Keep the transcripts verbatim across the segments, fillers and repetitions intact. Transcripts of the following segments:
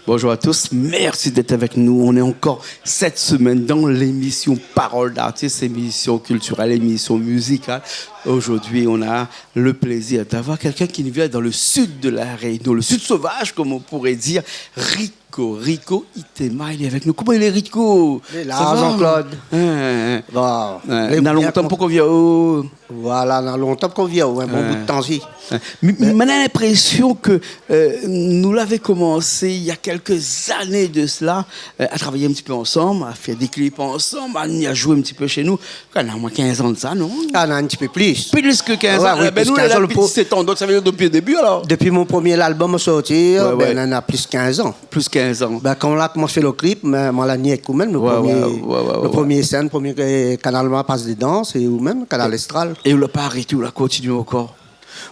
Bonjour à tous, merci d'être avec nous. On est encore cette semaine dans l'émission Parole d'artiste, émission culturelle, émission musicale. Aujourd'hui, on a le plaisir d'avoir quelqu'un qui nous vient dans le sud de la Réunion, le sud sauvage, comme on pourrait dire, Rico. Rico Itema, il est avec nous. Koman i lé, Rico ? Lé la, Jean-Claude. Hein, hein. Bon. Ouais. Lé bien. Na lontan pankor vi aou. Voilà, na lontan pankor vi aou, in bon bout tan, si. Ouais. Mi, mi, mi néna linprésion ke, euh, nou lavé komansé il y a quelques années de cela, euh, à travailler un petit peu ensemble, à faire des clips ensemble, à, à jouer un petit peu chez nous. Kan na omoin kinz an de sa, non ? Ah, na in ti pé plis. Plis ke kinz an. Ouais, oui, plis kinz an, le pro- Bin, nou, nou lé la dopi disèt an, donk sa vé dir dopi le début, alor. Dopi mon promié album sorti, bin, na plis kinz an. Plis kinz an. Bin, kan la komans fé le clip, mé, moin la ni èk ou mèm, le promié, le promié sèn, promié, euh, Kanal Austral, sé ou mèm, Kanal Austral. É ou la pa arété, ou la kontinié ankor ?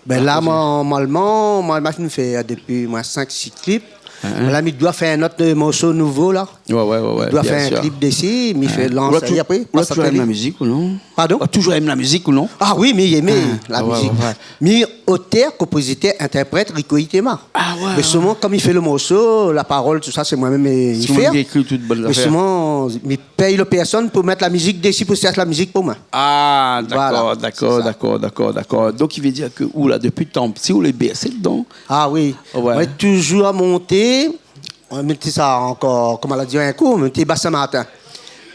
Bin la, moin, normalman, moin, ma fine fé, euh, dopi, moin, sink, sis clip. Hein. La, mi doi fé in ot, euh, morso nouvo, la. Ouais, ouais, ouais, ouais, bien sir. Mi doi fé in clip dési, mi fé lans apré. Ou la touzour èm la mizik ou non ? Pardon ? Ou la touzour èm la mizik ou non ? Ah oui, mi èm la mizik. Mi otèr, konpozitèr, intèrprèt, Rico Itema. Ah ouais. Mé solman, kom mi fé le morso, la parol, tousa, sé moin mèm, euh, i fé. Sé ou mèm ki ékri tout bann zafèr. Mé solman, mi pèy le pèrsone pou mèt la mizik dési, pou sèrsh la mizik pou moin. Ah, dakor, dakor, dakor, dakor. Donk, i vé dir ke ou la, dopi tan pti, ou lé bèrsé dedan. Ah oui. Ouais. Moin la touzour monté, moin té sa ankor, koman la di, in kou, moin té Ba Sin-Martin.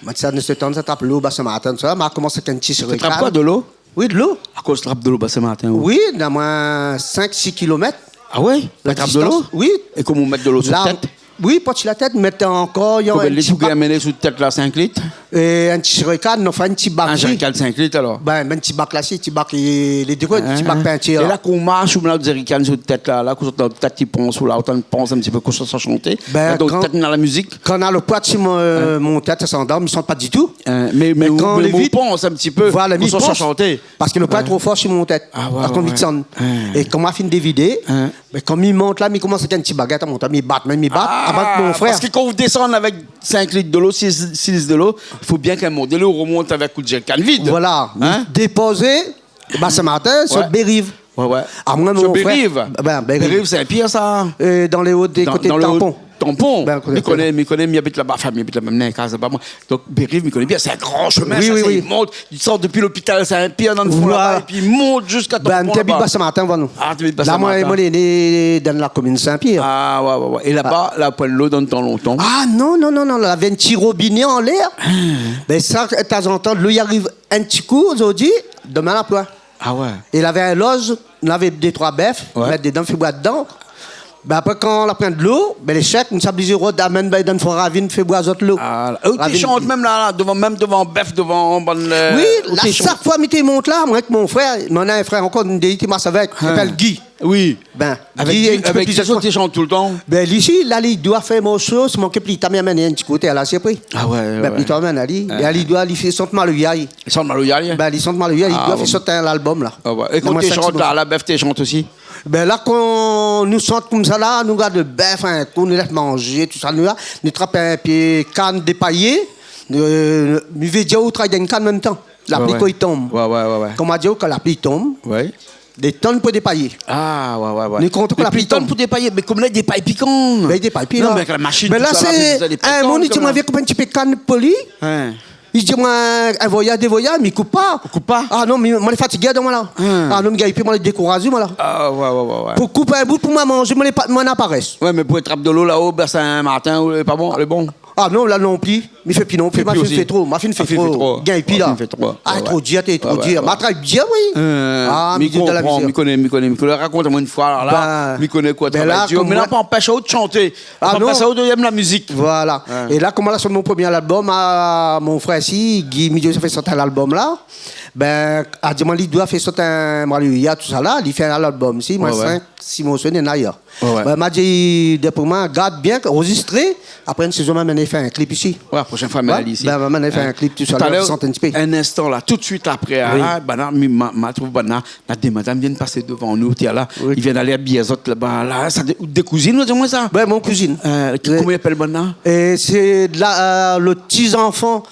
Moin té sa, nou té tan sa trap lo Ba Sin-Martin, sa, ma komans èk in ti siré. Té trap koi, dolo ? Oui, dolo. Akoz trap dolo Ba Sin-Martin, ou ? Oui, na omoin sink, sis kilomèt. Ah ouais ? La trap dolo ? La distans, oui. É koman ou mèt dolo sou la tèt ? Oui, pa si la tèt, mèt ankor, néna in ti bak. Konbien lit ou gingn amenn sou tèt la, sink lit ? É in ti jèrikàn, anfin, in ti bak. In jèrikàn sink lit, alor ? Bin, in ti bak la, sé ti bak, é lé dé koté, ti bak pintir la. É la, kan ou marsh, ou mèt la jèrikàn sou tèt la, la, kan ou sort dan tèt, i pans, ou la, ou antann pans in ti pé, kan ou sort shanté. Bin, dan out tèt, néna la mizik. Kan na le poi si mon, euh, mon tèt, sa i andorm, mi shant pa ditou. Hein, mé, mé ou, mé ou pans in ti pé, voilà, kan ou sort shanté. Parske le poi lé tro for si mon tèt. Ah ouais, ouais, ouais. Parske mi désann. Hein. É kan ma fine dévidé, bin, kan mi mont la, mi komans èk in ti bagèt a mont, mi bat, mé mi bat, avan ke mon frèr. Parske kan ou désann avèk sink lit dolo, sis, sis lit dolo, fo bien k'in moman doné ou romont avèk out jèrikàn vid. Voilà. Hein ? Mi dépozé Ba Sin-Martin, sort Bériv. Ouais, ouais. Amoin, mon frèr. Sort Bériv. Bin, Bériv. Bériv, sé Sin-Pièr, sa. Euh, dan lé o, dé koté Tanpon. Bin, koté Tanpon. Mi koné, mi koné, mi abit laba, anfin, mi abit laba, mi néna in kaz laba, moin. Donk, Bériv, mi koné bien, sé in gran shomin, sa, i mont, i sort dopi lopital Sin-Pièr, dan le fon laba, épi i mont ziska Tanpon laba. Bin, mi té abit Ba Sin-Martin, voilà. Ah, té abit Ba Sin-Martin. La, moin, moin lé né dan la komine Sin-Pièr. Ah, ouais, ouais, ouais. É laba, la poin dolo dan tan lontan. Ah, non, non, non, non, lavé in ti robiné anlèr. Bin, sa, tazantan, dolo i ariv in ti kou, zordi, domin la poin. Ah ouais. É lavé in loz, lavé dé troi bèf, mèt dedan, fé boir dedan. Bin, apré, kan la pran dolo, bin, lé shèk, nou té oblizé rod, amenn, bin, dan fon ravine, fé boir zot dolo. Ah, ou té shant mèm la, la, dovan, mèm dovan bèf, dovan bann, euh... Oui, la, shak foi mi té mont la, moin èk mon frèr, moin néna in frèr ankor, nou dé, i té marsh avèk, i apèl Guy. Oui. Bin, avèk Guy, in ti pé avèk pli Guy, zot té shant toultan. Bin, li si, la, li doi fé morso, sé moin ke pli ta mi amenn in ti koté la, sé apré. Ah ouais, ouais. Bin, pli ta mi amenn ali. É ali doi, li fé shant maloya. Li shant maloya, li ? Bin, li shant maloya, li doi fé shant in albom la. Ah ouais. É kan ou té shant la, la bèf té shant osi ? Bin, la, kan nou shant konmsa la, nou gard le bèf, in kou, nou lès manzé, tousa, nou la, nou trap in pié kann dépayé, euh, mi vé dir ou travay dann kann an mèm tan. La pli kan i tonm. Ouais, ouais, ouais, ouais. Koman dir, kan la pli tonm, lé tan pou dépayé. Ah, ouais, ouais, ouais. Nou kont kan la pli tonm. Lé pli tan pou dépayé, mé koman i dépay pi kan ? Bin, i dépay pi la. Non, mé avèk la mashine, tousa la, sé in moun i di, moin, vien koup in ti pé kann pou li. Hein. I di, moin, in voyaz, dé voyaz, mi koup pa. Ou koup pa ? Ah non, mi, moin lé fatigé, donk, moin la. Hein. Ah non, mi gingn pi, moin lé dékourazé, moin la. Ah, ouais, ouais, ouais, ouais. Pou koup in bout pou moin manzé, moin lé pa, moin na parès. Ouais, mé pou trap dolo la-o, Ba Sin-Martin, ou lé pa bon, lé bon ? Ah non, la non pli. Mi fé pi non pli, ma fine fé tro, ma fine fé tro. Gingn pi la. Ah, tro dir, té tro dir. Ma travay bien, oui. Ah, mi konpran, mi koné, mi koné, mi koné. Rakont amoin in foi, alor la, mi koné kosa ou travay dir. Mé la, pa anpèsh aou de shanté. Ah non. Pa anpèsh aou de èm la mizik. Voilà. É la, koman la sort mon promié albom, ah, mon frèr, si, Guy, mi di, sa fé sort in albom la. Bin, a di amoin, li doi fé sort in maloya, tousa la, li fé in albom. Si, moin, sink, sis morso, néna ya. Ouais, ouais. Bin, ma di, d'apré moin, gard bien, anrozistré, apré in sézon, ma amenn fé in clip isi. Ouais, proshèn foi, ma amenn ali isi. Bin, ma amenn fé in clip, tousa la, shant in ti pé. Talèr, in instan la, tout suit apré, la, banna, mi, ma, ma trouv banna, na dé madam i vien pasé dovan nou, té la, i vien alé abiyé azot laba, la, sa dé, dé kouzine, ou di amoin sa ? Ouais, mon kouzine. Euh, koman i apèl banna ? É sé la, euh, le ti zanfan,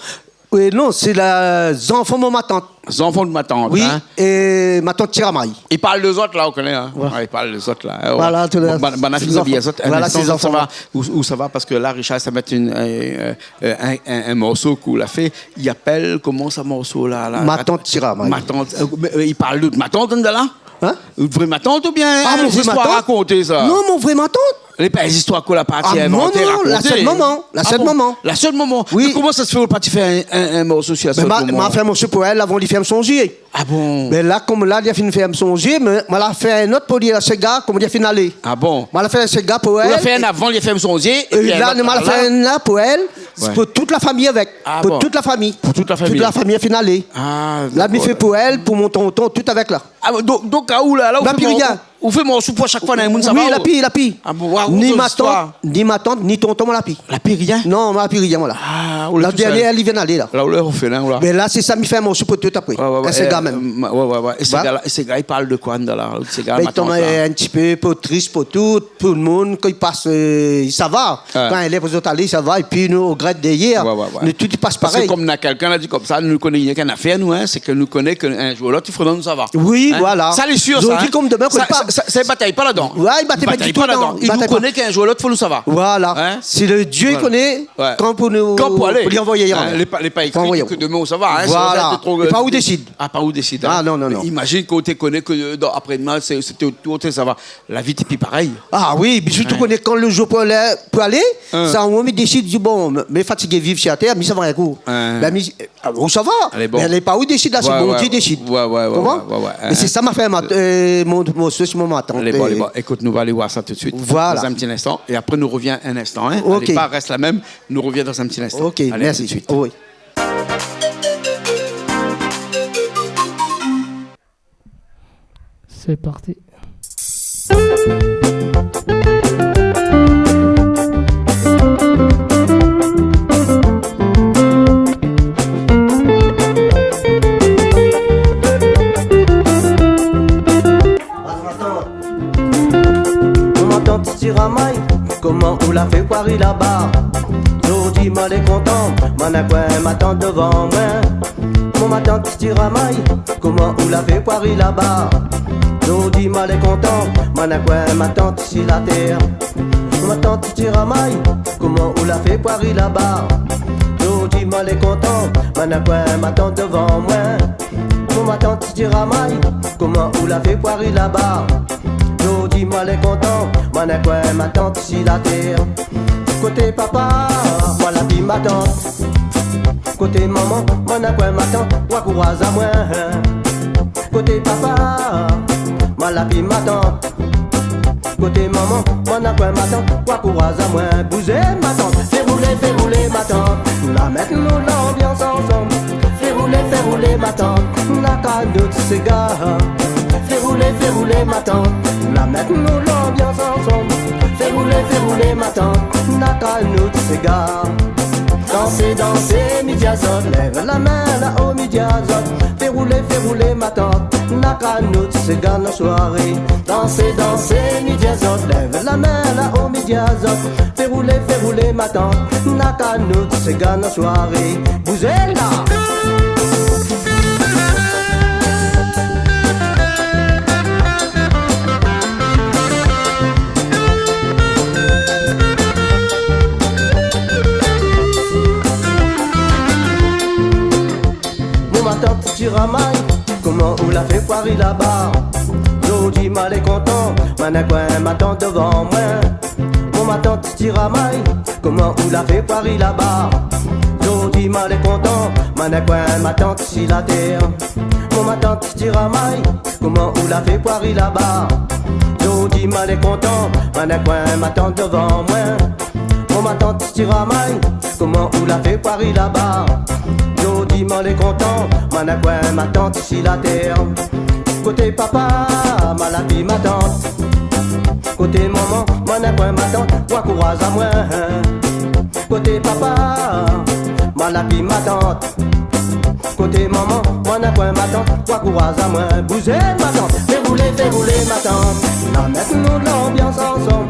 Euh, non, sé la, zanfan mon matant. Zanfan de matant, oui, hein. É matant Tiramay. I parl de zot la, ou koné, hein. Voilà. Ouais, i parl de zot la, hein, ouais. Voilà, tout à fait. Bon, banna, banna fine zanfan. Zot, in instan, zot, sa va, ou, ou sa va, parske la, Richard, sa mèt in, in, in, in, in morso k'ou la fé. I apèl, koman sa, morso la, la, Matant Tiramay. Matant, euh, mé, euh, i parl de matant, la ? Hein ? Out vré matant oubien, ah, mon vré matant ? Zistoir rakonté, sa ? Non, mon vré matant. Lé pa zistoir k'ou la parti invanté, rakonté. Ah non, non, non, la sèt momon, la sèt momon. Ah bon ? La sèt momon. Oui. Mé koman sa sé fé ou la parti fé in, in, in morso si la sèt momon ? Mé ma, ma fé in morso pou èl avan li fé amoin sonzé. Ah bon ? Mé la, kom la, li la fine fé amoin sonzé, mé ma la fé in ot pou li, la séga, kom li la fine alé. Ah bon ? Ma la fé la séga pou èl. Ou la fé in avan, li la fé amoin sonzé, é pi la, ma la fé in la pou èl, pou tout la fami avèk. Ah bon ? Pou tout la fami. Pou tout la fami. Tout la fami la fine alé. Ah, dakor. La mi fé pou èl, pou mon tonton, tout avèk la. Ah bon, donk, donk, ah, ou la, la, ou fé mon-, ou fé morso pou shak foi, néna moun sa va, ou ? Oui, la pi, la pi. Ah bon, rakonté zistoir. Ni matant, ni matant, ni tonton, ma la pi. La pi rien ? Non, ma la pi rien, voilà. Ah, ou lé tousèl. La dèrnièr, li vien alé, la. La, ou lé orfelin, ou la. Mé la, sé sa, mi fé in morso pou tout apré. Ouais, ouais, ouais. É séga mèm. Euh, ouais, ouais, ouais. É séga la, é séga, i parl de koi, la ? Séga, matant la. Bin, i tonm, euh, in ti pé pou tris pou tout. Pou le moun, kan i pas, euh, i sava. Ouais. Kan lèv zot alé, i sava. É pi nou, o grèt dèrièr, nou tout i pas parèy. Ouais, ouais, ouais. Parske kom na kèlkin la di komsa, nou koné rienk in afèr, nou, hein, sé ke nou koné ke in zour ou lot, i fodra nou sava. Oui, voilà. Hein ? Sa, lé sir, sa, hein. Zordi kom demin, i koné pa. Sa, sa, sa, i batay pa ladan. Ouais, i batay pa ditou ladan. I batay pa. I koné k'in zour ou lot, fo nou sava. Voilà. Hein ? Sé le Dié i koné kan pou nou, pou li anvoyé, hein. Kan pou alé. Hein, lé pa, lé pa ékri ke demin ou sava, hein. Voilà. Sé pa ou i désid. Ah, pa ou i désid, hein. Ah, non, non, non. Mé imazine kan ou té koné ke, euh, dan, apré-demin, sé, sé out tour, té sava. La vi té pi parèy. Ah oui, bitou, ou koné kan le zour pou alé, pou alé, sa, ou mi désid, di, bon, mi lé fatigé viv si la tèr, mi sava in kou. Hein. Bin, mi, euh, ou sava. Alé, bon. Mé lé pa ou i désid la, sé Bondié i désid. Ouais, ouais, ouais. Konpran ? Ouais, ouais, ouais. É sé sa ma fé, euh, mon, mon, sé mon matant. Alé, bon, alé, bon. Ékout, nou va alé voir sa tout de suite. Voilà. Dan in ti instan. É apré, nou revien in instan, hein. Ok. Alé, pa rès la mèm. Nou revien dan in ti instan. Ok, mèrsi. Alé, à tout de suite. Oui. C'est parti. Mon matant Tiramay, koman ou la fé pou ariv laba ? Zordi moin lé kontan, moin na koin matant dovan moin. Mon matant Tiramay, koman ou la fé pou ariv laba ? Zordi moin lé kontan, moin na koin matant si la tèr. Mon matant Tiramay, koman ou la fé pou ariv laba ? Zordi moin lé kontan, moin na koin matant dovan moin. Mon matant Tiramay, koman ou la fé pou ariv laba ? Zordi moin lé kontan, moin na koin matant si la tèr. Koté papa, moin la pi matant. Koté momon, moin na koin matant, ou akouraz amoin. Koté papa, moin la pi matant. Koté momon, moin na koin matant, ou akouraz amoin. Bouzé matant, fé roulé, fé roulé matant. Na mèt nou lanbians ansanm. Fé roulé, fé roulé matant. Na kanout séga. Fé roulé, fé roulé matant. Na mèt nou lanbians ansanm. Fé roulé, fé roulé matant. Na kanout séga. Dansé, dansé, midi azot, lèv la min la-o, midi azot. Fé roulé, fé roulé matant. Na kanout séga dan soiré. Dansé, dansé, midi azot, lèv la min la-o, midi azot. Fé roulé, fé roulé matant. Na kanout séga dan soiré. Bouzé la. Mon matant Tiramay, koman ou la fé pou ariv laba ? Zordi moin lé kontan, moin na koin matant dovan moin. Mon matant Tiramay, koman ou la fé pou ariv laba ? Zordi moin lé kontan, moin na koin matant si la tèr. Mon matant Tiramay, koman ou la fé pou ariv laba ? Zordi moin lé kontan, moin na koin matant dovan moin. Mon matant Tiramay, koman ou la fé pou ariv laba ? Zordi moin lé kontan, moin na koin matant si la tèr. Koté papa, moin la pi matant. Koté momon, moin na koin matant, ou akouraz amoin. Koté papa, moin la pi matant. Koté momon, moin na koin matant, ou akouraz amoin. Bouzé matant, fé roulé, fé roulé matant. Na mèt nou lanbians ansanm.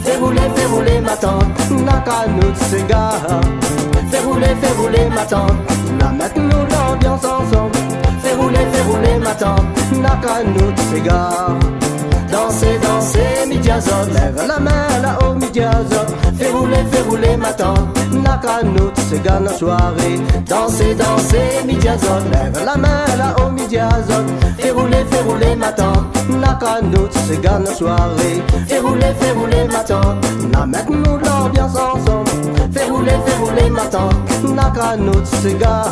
Fé roulé, fé roulé matant. Na kanout séga. Fé roulé, fé roulé matant. Na séga. Dansé, dansé, mi di azot, lèv la min la-o, mi di azot. Fé roulé, fé roulé matant, na kanout séga dan soiré. Dansé, dansé, mi di azot, lèv la min la-o, mi di azot. Fé roulé, fé roulé matant, na kanout séga dan soiré. Fé roulé, fé roulé matant, na mèt nou lanbians ansanm. Fé roulé, fé roulé matant, na kanout séga.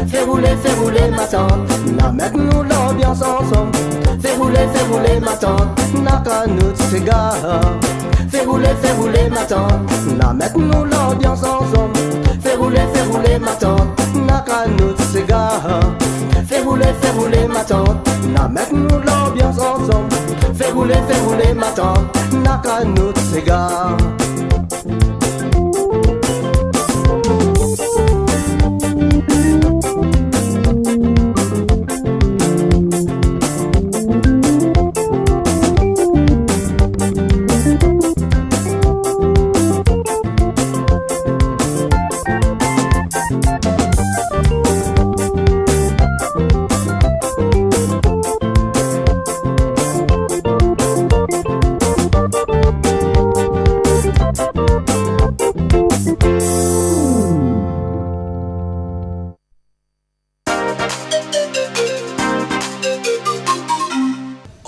Fé roulé, fé roulé matant, na mèt nou lanbians ansanm. Fé roulé, fé roulé matant, na kanout séga. Fé roulé, fé roulé matant, na mèt nou lanbians ansanm. Fé roulé, fé roulé matant, na kanout séga. Fé roulé, fé roulé matant, na mèt nou lanbians ansanm. Fé roulé, fé roulé matant, na kanout séga.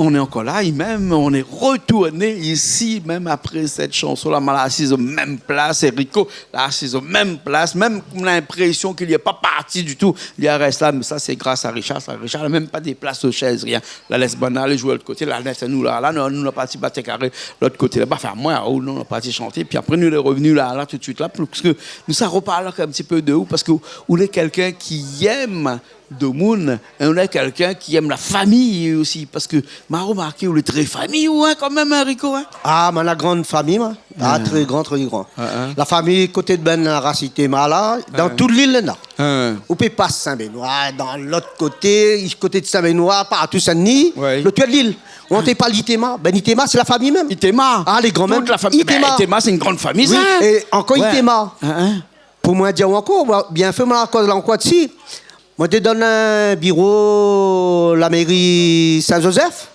On est encore là, et même on est retourné ici, même après cette chanson-là. Moin la asiz o mèm plas, é Rico la asiz o mèm plas, mèm koum linprésion ke li la pa parti ditou, li la rès la, mé sa sé gras a Richard, sa Richard la mèm pa déplas son shèz, rien. La lès bann alé zoué lot koté, la lès anou la, la, nou, nou la parti bat karé lot koté laba, anfin, moin, ou nou la parti shanté, pi apré nou lé revni la, la, tout suit la, parske nou sa reparl ankor in ti pé de ou, parske ou lé kèlkin ki èm domoun, é ou lé kèlkin ki èm la fami osi, parske ma romarké ou lé trè fami, ou, in, kan mèm, in, Rico, in. Ah, moin la gran fami, moin. Ah, trè gran, trè gran. La fami koté de bann la ras Itéma la, dan tout lil néna. Ou pé pas Sin-Bénoi, dan lot koté, koté de Sin-Bénoi, partou Sin-Dni, lot lil. Ou antann pa Itéma. Bin, Itéma, sé la fami mèm. Itéma. Ah, lé gran mèm. Tout la fami. Itéma. Bin, Itéma, sé in gran fami, sa. Oui, é ankor Itéma. Pou moin di aou ankor, moin, bien fé, moin, akoz la ankor isi. Moin té dan in biro la méri Sin-Zozèf.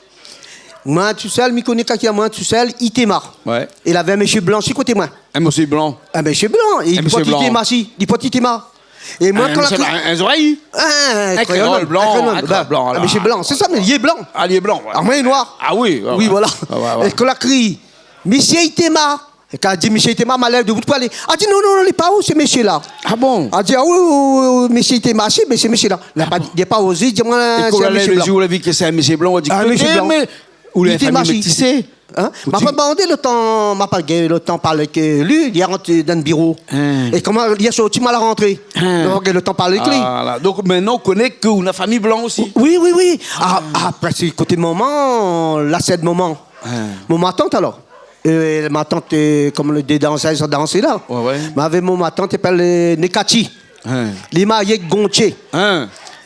Moin tousèl, mi koné kaki amoin tousèl, Itéma. É lavé in mésyé blan si koté moin. In mésyé blan. In mésyé blan. É li port Itéma si. Li port Itéma. É moin, kan la kri, in zorèy. In kréol blan, in kréol blan, in mésyé blan. Sé sa, mé li lé blan. Ah, li lé blan, ouais. Ah, moin lé noir. Ah oui, voilà. É kan la kri, mésyé Itéma. É kan la di mésyé Itéma, ma lèv debout pou alé. La di non, non, non, lé pa ou, sé mésyé la. Ah bon ? La di, ah oui, oui, oui, oui, mésyé Itéma, si, mé sé mésyé la. La pa, li la pa ozé di amoin, sé in mésyé blan. É kan la lèv lé zié, ou la vi ke sé in mésyé blan, ou la di, ah, mésyé blan. Mé ou lé in fami métisé. In ? Ma pa demandé lo tan, ma pa gingn lo tan parl èk li, li la rant dan biro. É koman li la sorti, moin la rantré. Donk, lo tan parl èk li. Donk, mintnan, ou koné ke ou na fami blan osi. Oui, oui, oui. Apré, sé koté momon, la sé momon. Mon matant, alor. Ma tant, kom lé dé dansèz la dansé la. Moin avèk mon matant, i apèl Nékati. Li lé marié èk Gontié.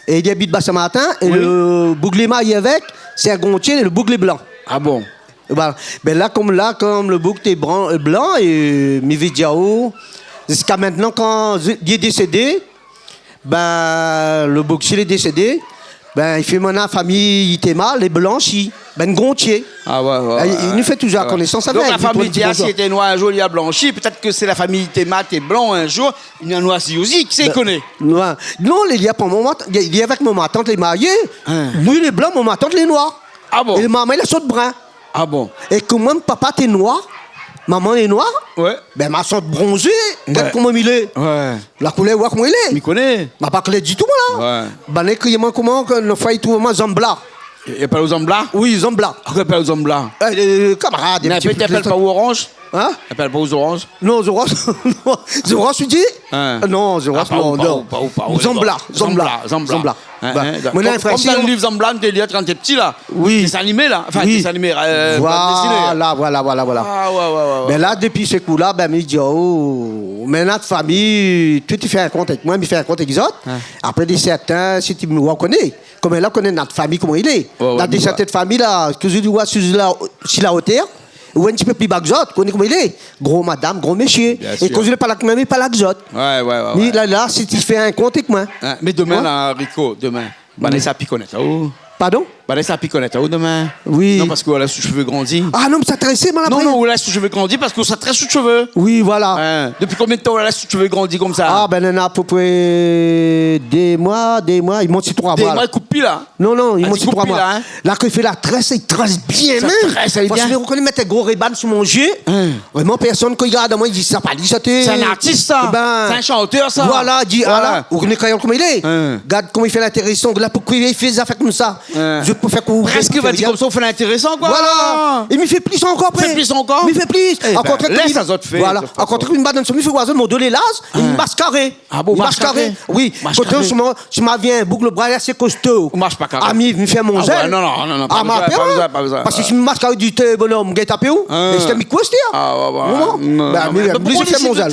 É li abit Ba-Sin-Martin, é lo boug li lé marié avèk, sé in Gontié, lo boug lé blan. Ah bon ? Voilà. Bin la, kom la, kom lo boug té blan, é mi vé di aou, ziska mintnan, kan li lé désédé, bin, lo boug si lé désédé, bin, i fé mon fami Itéma, lé blan si, bin, Gontié. Ah ouais, ouais. É nou fé touzour la konésans avèk. Donk la fami Itéma, si té noir, in zour li la blanshi, pétèt ke sé la fami Itéma té blan, in zour li la noirsi osi, kisa i koné ? Non, li lé pa mon matant, li lé avèk mon matant, lé marié. Li lé blan, mon matant lé noir. Ah bon ? É momon, li la sort brin. Ah bon ? É kom mon papa té noir, momon lé noir, bin, ma sort bronzé, gard koman mi lé. La koulèr, ou oi koman i lé. Mi koné. Ma pa klèr ditou, moin la. Bann i kri amoin koman, ke nout frèr i trouv amoin Zambla. I apèl aou Zambla ? Oui, Zambla. Akoz i apèl aou Zambla ? Kamarad, in ti pé. Mé i apèl pa ou Orange ? In ? I apèl pa ou Zorange ? Non, Zorange, non. Zorange, ou di ? Non, Zorange, non, non. Zambla, Zambla, Zambla. Bin, moin néna in frèr osi, kom dan lo liv Zambla, nou té li kan nou té piti la. Oui. Désin animé la. Anfin, désin animé, bann désiné. Voilà, voilà, voilà, voilà. Ah ouais, ouais, ouais. Bin la, dopi se kou la, bin, mi di, oh, mé nout fami, tout i fé in kont èk moin, mi fé in kont èk zot. Apré, dé sèrtin, si ti mi oi koné. Koméla, koné nout fami, koman i lé. Ouais, ouais. Dé sèrtin fami la, ke zot i oi si la, si la otèr, ou in ti pé pli ba ke zot, koné koman i lé. Gro madam, gro mésyé. Bien sir. É kan zot i parl èk moin, mi parl èk zot. Ouais, ouais, ouais. Mi la, la, si ti fé in kont èk moin. Mé domin la, Rico, domin, bann la sa pi konèt aou. Pardon ? Ba, lès sa pi konèt aou domin. Oui. Non, parske ou la lès out shové grandi. Ah non, mé sa trésé, moin, apré. Non, non, ou la lès out shové grandi parske ou sa très out shové. Oui, voilà. Hein, dopi konbien d'tan ou la lès out shové grandi konmsa ? Ah, bin, néna apopré dé moi, dé moi, i mont si troi moi, la. Dé moi, i koup pi, la. Non, non, i mont si troi moi. Ah, i koup pi, la, hein. La ke fé la très, i très bien, mèm. Sa très, sa lé bien. Franshman, ou koné, mèt in gro riban si mon zié. Hein. Vréman, pèrsone i gard amoin, i di, sa pa li, sa té. Sé in artis, sa. Bin, sé in shantèr, sa. Voilà, i di, ah la, ou koné kréol koman i lé. Hein. Gard koman i fé lintérésan, la, poukosa i fé zafèr konmsa. Hein. Zot pou fé kou... Prèsk, va dir konmsa, ou fé lintérésan, koi. Voilà. É mi fé plis ankor apré. Fé plis ankor. Mi fé plis. Eh bin, lès azot fé, voilà. Ankor troi, mi bat dann son, mi fé oir azot, mon do lé laz, é mi maskar. Ah bon, mi maskar. Maskar. Oui. Maskar. Koté, si ma, si ma vien boug lo bra, lé asé kosto. Ou marsh pa karé. Ah, mi, mi fé mon zèl. Ah ouais, non, non, non, non, pa bezoin, pa bezoin, pa bezoin. Parske si mi maskar, di, té, bonom, gèt apé ou. Hein. É sé mi koué, sté, hein. Ah ouais, ouais. Vréman. Non, non, mé mi, mi fé mon zèl.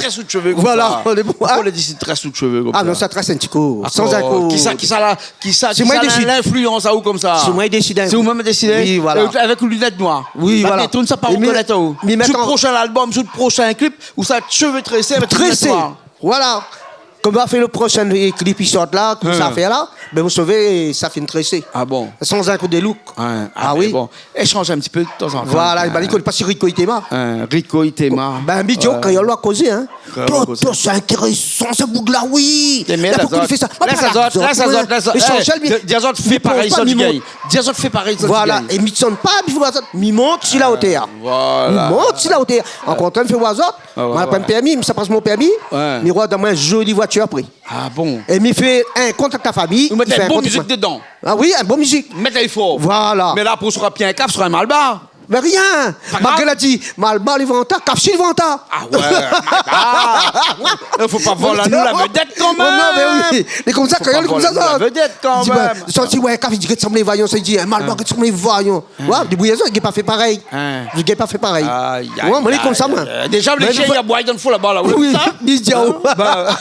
Voilà, lé bon, hein. Poukoi ou la désid très out shové konmsa ? Ah non, sa très in ti kou. San in kou. Kisa, kisa la, kisa, kisa la linflians aou konmsa ? Sé moin i désid. Sé moin i désid. Oui, voilà. É avèk linèt noir. Oui, voilà. Ba, té tourn sa pa, ou konèt aou. Sou out proshin album, sou out proshin klip, ou sa shové trésé avèk linèt noir. Trésé. Voilà. Konm ma fé lo proshin klip i sort la, ké sa fé la, bin, mon shové sa fine trésé. Ah bon ? San in kou de look. Ah oui. Bon. É shanj in ti pé tazantan. Voilà, bin, i koné pa si Rico Itema. Hein, Rico Itema. Bin, mi di aou, kréol la kozé, hein. Kréol la kozé. Toto, sé intérésan, se boug-la, oui. Lès azot, lès azot, lès azot. Ésansièl, mi, di azot fé parèy zot i gingn. Di azot fé parèy zot i gingn. Voilà, é mi désann pa, mi fé oir azot, mi mont si la otèr. Voilà. Mi mont si la otèr. Ankor in fwa, mi fé oir azot. Ah ouais, ouais. Moin la pa pèrmi, mi sa pas mon pèrmi. Ouais. Mi rod amoin in zoli voitir apré. Ah bon ? É mi fé in kont avèk la fami. Ou mèt in bon mizik dedan. Ah oui, in bon mizik. Mèt ali for. Voilà. Mé la, pou sra pi in kaf, sra in malbar. Mé rien. Pa grav. Malgré la di, malbar li vanta, kaf si li vanta. Ah ouais, malbar. I fo pa vol anou la vedèt kanmèm. Oh non, mé oui. Mé konmsa, kréol, konmsa, sa. Fo pa vol anou la vedèt kanmèm. Di, bin, sa, si, ouais, kaf, i di, i sanm vayan, sa, i di, in malbar, i sanm vayan. Hein. Oué, débrouy azot, gingn pa fé parèy. Hein. Gingn pa fé parèy. Ay, ay, ay, ay. Oué, moin lé konmsa, moin. Déza, lé shien i aboy dann fo laba la, oui, sa ? Oui, mi di aou. Ba,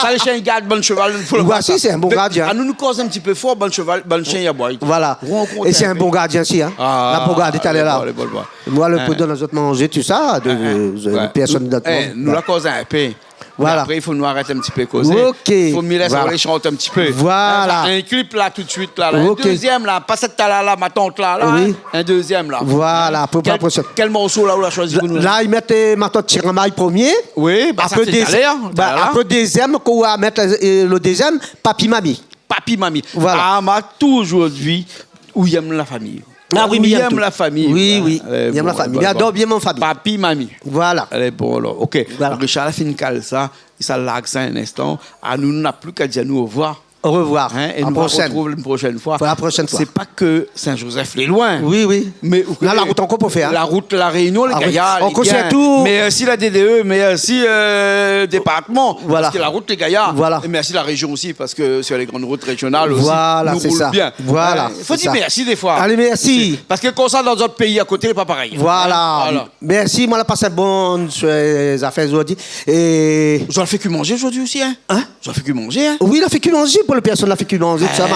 sa, lé shien i gard bann sheval dann fo laba, sa. Oué, si, sé in bon gardien. Anou, nou koz in ti pé for, bann sheval, bann shien i aboy. Voilà. É sé in bon gardien osi, hein. Ah, la pou gard talèr la. Lé bon, lé bon, lé bon. Moin, lé pou donn azot manzé, tousa, de, de, pèrsone d'ot manzé. Nou la koz in pé. Voilà. Mé apré, i fo nou arèt in ti pé kozé. Ok. Fo mi lès aou lé shant in ti pé. Voilà. Hein, in klip la, tout suit la, la. Ok. In dézièm la, pa sèt-la la, Matant la, la, hein. Oui. In dézièm la. Voilà, pou, pou la proshèn. Kèl, kèl morso la ou la shoizi pou nou la ? La, i mèt, euh, Matant Tiramay promié. Oui, ba, sa sé talèr, talèr la. Apré, dézièm, kan ou va mèt, euh, lo dézièm, Papi Mami. Papi Mami. Voilà. Ah, ma touzour di, ou yèm la fami. Ah oui, mi yèm tout. Ou yèm la fami, oui, voilà. Oui, mi yèm la fami. Mi ador bien mon fami. Papi Mami. Voilà. Alé, bon, alor, ok. Voilà. Richard la fine kal sa, i sa larg sa in instan. Anou, nou na pli ka dir anou orevoir. Orevoir. Hein, é nou va rotrouv in proshèn fwa. Pou la proshèn fwa. Sé pa ke Sin-Zozèf lé loin. Oui, oui. Mé ou koné, la rout ankor pou fé, hein. La rout La Rényon, lé gayar, lé bien. Mèrsi la D D E, mèrsi, euh, départman. Voilà. Parske la rout lé gayar. Voilà. É mèrsi la réjion osi, parske sur les grandes routes régionales osi, nou roul bien. Voilà, sé sa. Voilà, sé sa. Hein, fo dir mèrsi défwa. Alé, mèrsi. Parske konmsa, dann zot péi a koté, lé pa parèy. Voilà. Hein, voilà. Mèrsi, moin la pas in bon, euh, zafèr zordi. É zot la fé kui manzé zordi osi, hein ? Hein ? Zot la fé kui manzé, hein ? Oui, la fé kui manzé, pou lé pèrsone la fé kui manzé, tousa,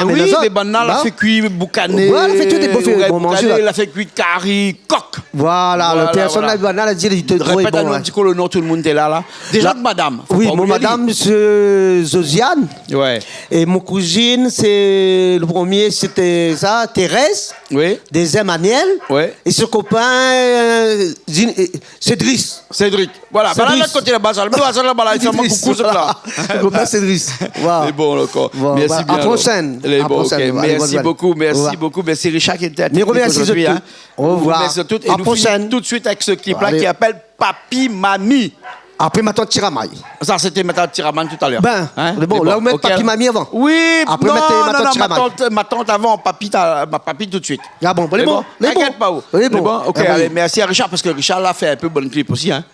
mé banna la fé kui boukané, la fé tout dé bon manzé, la fé kui kari kok. Voilà, lé pèrsone la, banna la di, lé bon, hein. Répèt anou in ti kou lo non, tout lo moun té la, la. Déza, out madam, fo pa oublié ali. Oui, mon madam, sé Josiane. Oué. É mon kouzine, sé, lo promié, sété sa, Thérèse. Oui. Dézièm, Aniel. Oui. É son kopin, euh, Zin-, euh, Cédric. Cédric. Voilà, ba la, lot koté laba, sa. Laba la, i fé in koukou, sa, la. Cédric, voilà. Son kopin Cédric. Voilà. Lé bon, dakor. Bon, mèrsi bien, alor. Lé bon, ok. Mèrsi bokou, mèrsi bokou. Mèrsi Richard ki lété a la teknik zordi, hein. Mé remèrsi zot tout. Orevoir. Remèrsi zot tout. É nou fini tout suit avèk se klip la ki apèl Papi Mami. Apré Matant Tiramay. Sa, sété Matant Tiramay talèr. Bin, lé bon, la ou mèt Papi Mami avan. Oui, apré, non, non, Matant Tiramay. Matant, Matant avan, Papi, ta, ma, Papi tout suit. Ah bon, lé bon, lé bon. Inkièt pa ou. Lé bon. Lé bon, ok, alé, mèrsi a Richard, parske Richard la fé in pé bann klip osi, hein.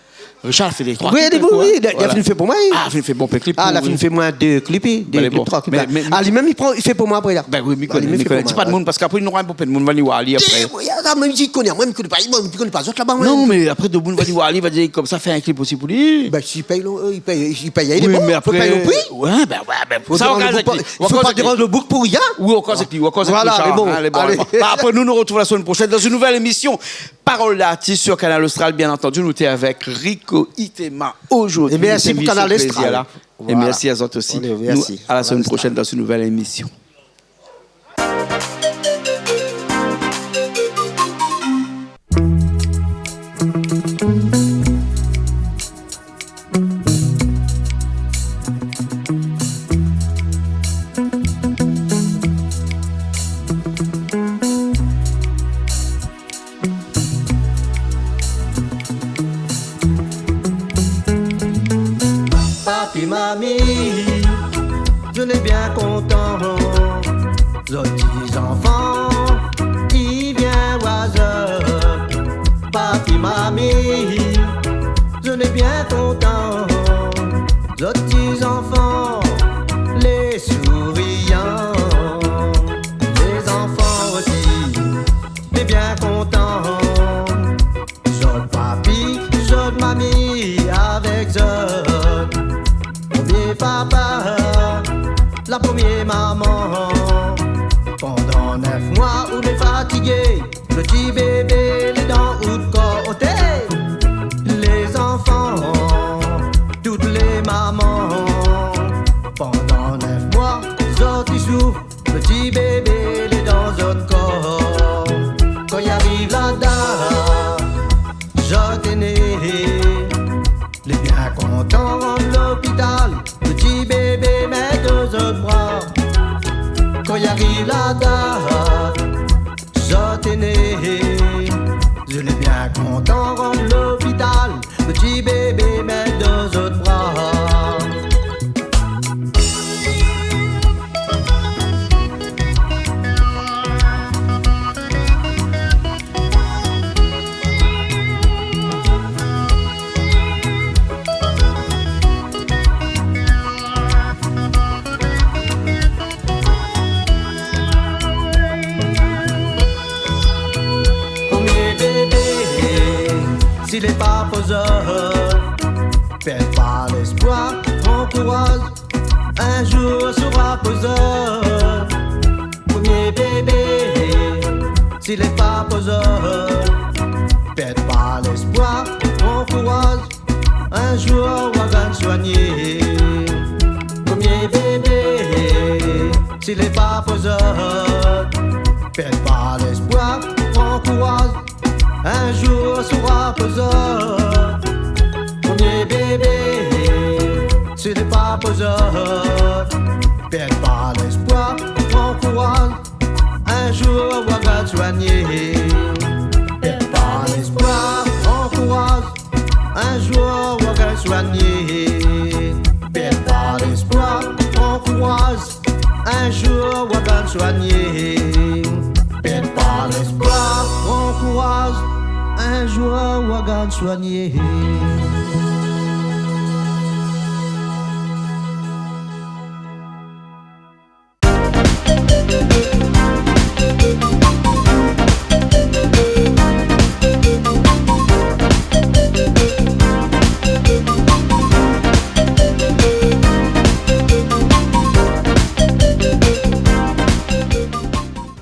Richard la fé dé troi klip, oui, li la fine fé pou moin, li. Ah, la fine fé pou moin, dé klip, dé klip, troi klip. Mé, mé, ah, li mèm, li pran, li fé pou moin apré, la. Bin oui, mi koné, mi koné. Di pa demoun, parske apré, nou nora in pé demoun va ni oir ali apré. Dé, oui, ah, mé mi koné, moin, mi koné pa, moin, mi koné pa zot laba, moin. Non, mé apré, demoun va ni oir ali, va dir konmsa, fé in klip osi pou li. Bin, si i pèy lo, euh, i pèy, i pèy, lé bon, fo pèy lo pri. Oué, bin, oué, bin, fo pa déranz lo boug pou rien. Ou koz avèk li, ou koz avèk Richard, hein, lé bon, lé bon. Voilà, lé bon. Ba, apré, nou, nou rotrouv la semèn proshèn dann in nouvèl émision. Parole d'artiste sur Kanal Austral, bien antandi. Nou té avèk Rico Itema zordi. É mèrsi pou Kanal Austral. Voilà. É mèrsi a zot osi. Alé, mèrsi. Nou, a la semèn proshèn dann in nouvèl émision. Papi, mami, zot lé bien kontan. Zot ti zanfan i vien oir zot. Papi, mami, zot lé bien kontan. Zot ti zanfan lé souriyan. Lé zanfan osi lé bien kontan. Zot papi, zot mami avèk zot promié papa, la promié maman. Pandan nèf moi ou lé fatigé, lo ti bébé lé dan out kor. Oté, lé zanfan, tout lé maman, pandan nèf moi zot i souf. Lo ti bébé lé dan zot kor. Kan i ariv la dat zot é né, lé bien kontan rann lopital. Lo ti bébé mèt dan zot bra. Kan i ariv la dat zot é né, zot lé bien kontan rann lopital. Lo ti bébé mèt dan zot bra. Promié bébé, si lé pa pou zot, pèrd pa lèspoir, pran kouraz, in zour sra pou zot. Promié bébé, si lé pa pou zot, pèrd pa lèspoir, pran kouraz, in zour ou va gingn soigné. Promié bébé, si lé pa pou zot, pèrd pa lèspoir, pran kouraz, in zour sra pou zot. Promié bébé, si lé pa pou zot, pèrd pa lèspoir, pran kouraz, in zour ou va gingn soigné. Pèrd pa lèspoir, pran kouraz, in zour ou va gingn soigné. Pèrd pa lèspoir, pran kouraz, in zour ou va gingn soigné. Pèrd pa lèspoir, pran kouraz, in zour ou va gingn soigné.